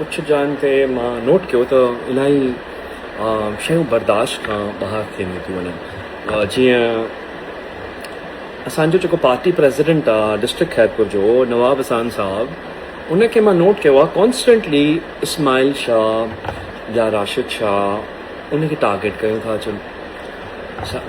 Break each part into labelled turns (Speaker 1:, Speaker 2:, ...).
Speaker 1: ڪجهه جاين تي مان نوٽ ڪيو ته الاهي شيون برداشت کان ٻاهر ٿينديون ٿيون وڃن جيئن اسان جو جيڪو پارٽي پريزيڊنٽ آ ڊسٽرڪٽ خيرپور جو نواب حسان صاحب ان کي مان نوٽ ڪيو آ ڪانسٽنٽلي اسماعيل شاهه يا راشد شاهه ان کي ٽارگيٽ ڪيو ٿا اچن.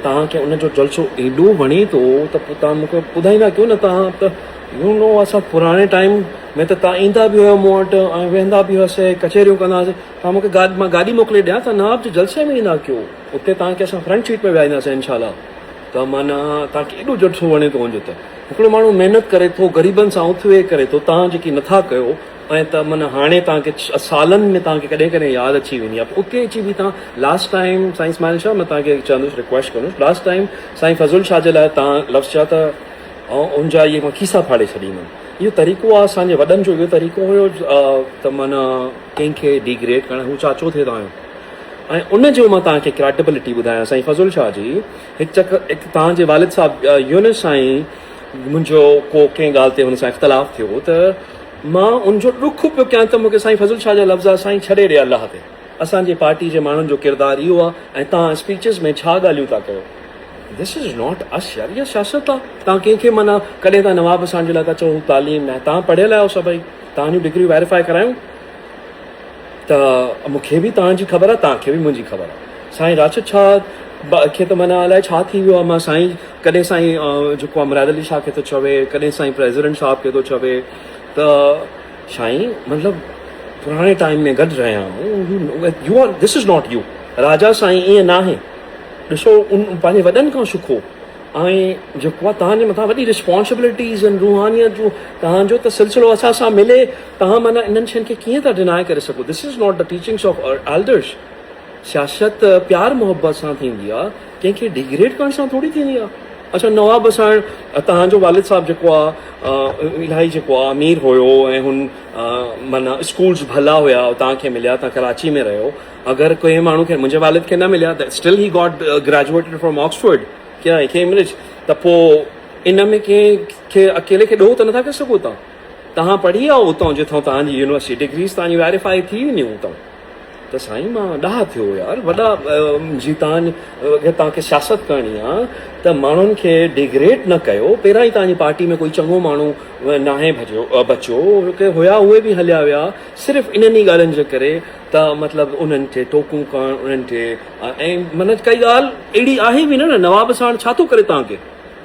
Speaker 1: توهان کي ان جو جلسو ايڏو وڻي ٿو ته پوء توهان مون کي ٻڌائيندا ڪيو نه توهان ته يو نو اسان پراڻي ٽائيم ۾ ته توهان ايندا به هيو مون وٽ ۽ ويهندا به هئاسي ڪچهريون ڪندا هئاسي توهان مون کي گاڏي مان گاڏي موڪلي ڏيان ته نواب جي جلسي ۾ ايندا ڪيو اتي توهان کي اسان فرنٽ سيٽ ۾ ويهارينداسين انشاء الله ته معنيٰ توهان کي ايڏو جلسو وڻي ٿو ان جو ته هڪڙو ماڻهو محنت ڪري ٿو غريبن سان اٿ ويهه ڪري ٿو توهان جيڪي نٿا ڪيو ۽ ته معنيٰ هاڻي توهان کي سالن ۾ توهان کي ڪڏهن ڪڏهن ياد اچي ويندي آهي اتي اچي به توهان لاسٽ ٽائيم سائين اسماعيل شاهه مان توهان کي چوندس رڪويسٽ ڪندس لاسٽ ٽائيم سائين فضل شاهه جي لاء توهان لفظ چيا ته آئون ان جا اهي مان کيسا ڦاڙي ڇڏيندم اهو طريقو آهي اسان جي وڏن جو اهو طريقو هيو ته معنيٰ ڪنهن کي ڊيگريڊ ڪرڻ هو چاچو ٿئي توهان جو ۽ ان جو مان توهان کي ڪريڊبلٽي ٻڌايان سائين فضل شاهه جي هڪ چڪر هڪ توهان جي والد صاحب يونس سائين منهنجو ڪو ڪنهن ڳالهه تي هن سان اختلاف ٿيو ته مان ان جو ڏک پيو ڪيان ته مون کي سائين فضل شاهه جا لفظ سائين ڇڏي ڏي الله تي اسان جي پارٽي جي ماڻهن جو ڪردار اهو آهي ۽ توهان اسپيچز ۾ ڇا ڳالهيون ٿا ڪيو دس is not اس يار اها سياست آهي توهان ڪنهن کي معنيٰ ڪڏهن توهان نواب اسان جي لاء ٿا چئو هو تعليم نه توهان پڙهيل آهيو سڀئي توهان جون ڊگريون ويريفائي ڪرايون ته مون کي به توهان جي خبر آهي توهان کي به منهنجي خبر آهي سائين راشد شاهه کي ته معنيٰ الائي ڇا ٿي ويو آهي مان سائين ڪڏهن سائين جيڪو آهي مراد علي شاهه کي ٿو چوي ڪڏهن سائين پريزيڊنٽ صاحب کي ٿو چوي ته سائين مطلب پراڻي ٽائيم ۾ گڏ رهيا آهيون you are this is not you Raja سائين ائين ناهي ڏسو ان پنهنجي وڏن کان سکو ۽ جيڪو آهي توهان جي مٿان وڏي رسپانسبلٽيز آهن روحانيت جو توهان جو ته سلسلو اسان سان ملي توهان معنيٰ انهن شين کي ڪيئن ٿا ڊنائي ڪري سگهو this is not the teachings of elders سياست پيار محبت سان ٿيندي آ ڪنهن کي ڊيگريڊ ڪرڻ سان ٿوري ٿيندي آ اڇا نواب سائڻ توهان جو والد صاحب جيڪو آ الاهي جيڪو آ امير هيو ۽ هن معنيٰ اسڪولز ڀلا هيا توهان کي مليا توهان ڪراچي ۾ رهيو اگر ڪنهن ماڻهو کي منهنجي والد کي نه مليا ته still he got graduated from Oxford يا ڪيمبرج ته پوء ان ۾ ڪنهن کي اڪيلي کي ڏوهه ته نٿا ڪري سگهو توهان توهان پڙهي آئو اتان جتان توهان جي يونيورسٽي ڊگريز توهان جي ويريفائي ٿي وينديون اتان ته سائين مان ڏاها ٿيو يار وڏا جي تان اگر توهان کي سياست ڪرڻي آ ته ماڻهن کي ڊيگريڊ نه ڪيو پهريان ئي توهان جي پارٽي ۾ ڪوئي چڱو ماڻهو ناهي ڀڄيو بچيو ڪي هيا اهي به هليا ويا صرف انهن ئي ڳالهين جي ڪري ته مطلب انهن کي ٽوڪون ڪرڻ انهن کي ۽ معنيٰ ڪائي ڳالهه اهڙي آهي به نه نه نواب ساڻ ڇا ٿو ڪري توهان کي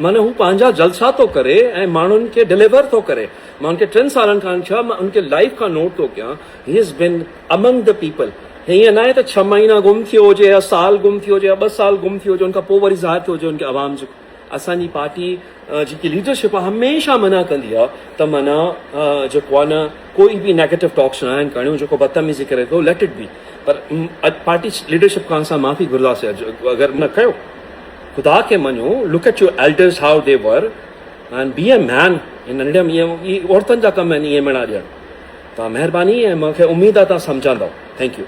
Speaker 1: معنيٰ هو پنهنجا جلسا ٿو ڪري ۽ ماڻهن کي ڊليور ٿو ڪري مان ان کي ٽن سالن کان ڇا مان ان کي لائيف کان نوٽ ٿو ڪيان He has been among the people هيئن ناهي ته ڇهه مهينا گم ٿيو هجي يا سال گم ٿيو هجي يا ٻه سال گم ٿيو هجي ان کان پوء وري ظاهر ٿيو هجي ان کي عوام جي اسان جي پارٽي جيڪي ليڊرشپ آهي هميشه منع ڪندي آهي ته معنيٰ جيڪو آهي نه ڪوئي به نيگيٽو ٽاڪس نه آهن ڪرڻيون جيڪو بدتميزي ڪري ٿو ليٽ it بي پر پارٽي ليڊرشپ کان اسان معافي گهرنداسين اگر نه ڪيو خدا کي مڃو look at your elders how they were and be a man ننڍڙي عورتن جا ڪم آهن ائين ميڻا ڏيڻ. توهان مهرباني ۽ مونکي اميد آ توهان سمجهندؤ thank you.